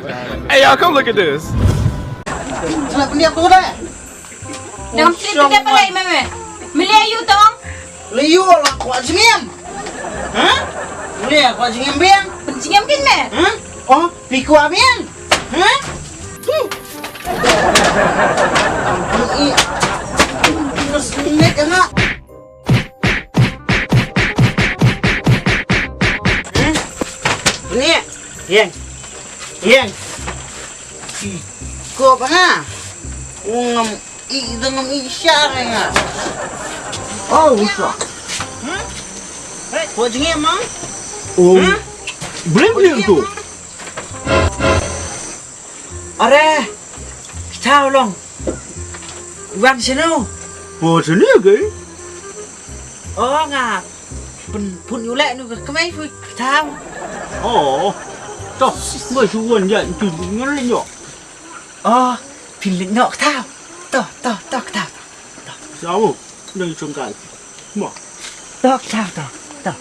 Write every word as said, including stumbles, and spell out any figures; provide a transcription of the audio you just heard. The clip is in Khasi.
Hey, y'all, come look at this. Sila pendiam tu deh. Dang pendiam pendiam pala ime me. Meli ayu tong. Liu la kwah jingim. Hah? Meli kwah jingim biang. Penjingim kin me. Hah? Oh, pi kwah biang. Hah? Hmm. Ampun i. Terus nek anak. Hmm? Ni, yang, yang. Ko ba nga? Ngam i dengam i sha nga. Oh, usa. Hmm? Ko jingim mang? Oh. Hmm? Bring bring tu. Are, kitaw long. Wan sino? Oh, sini ke? Oh, nga. Pun pun yulek nu ke kemai pun kitaw. Oh. Toh, ngai suwan ya itu ngelin yo. Oh, pin lin yo kitaw. Toh, toh, toh kitaw. Toh. Sawo, ngai sungkai. Mo. Toh kitaw, toh, toh.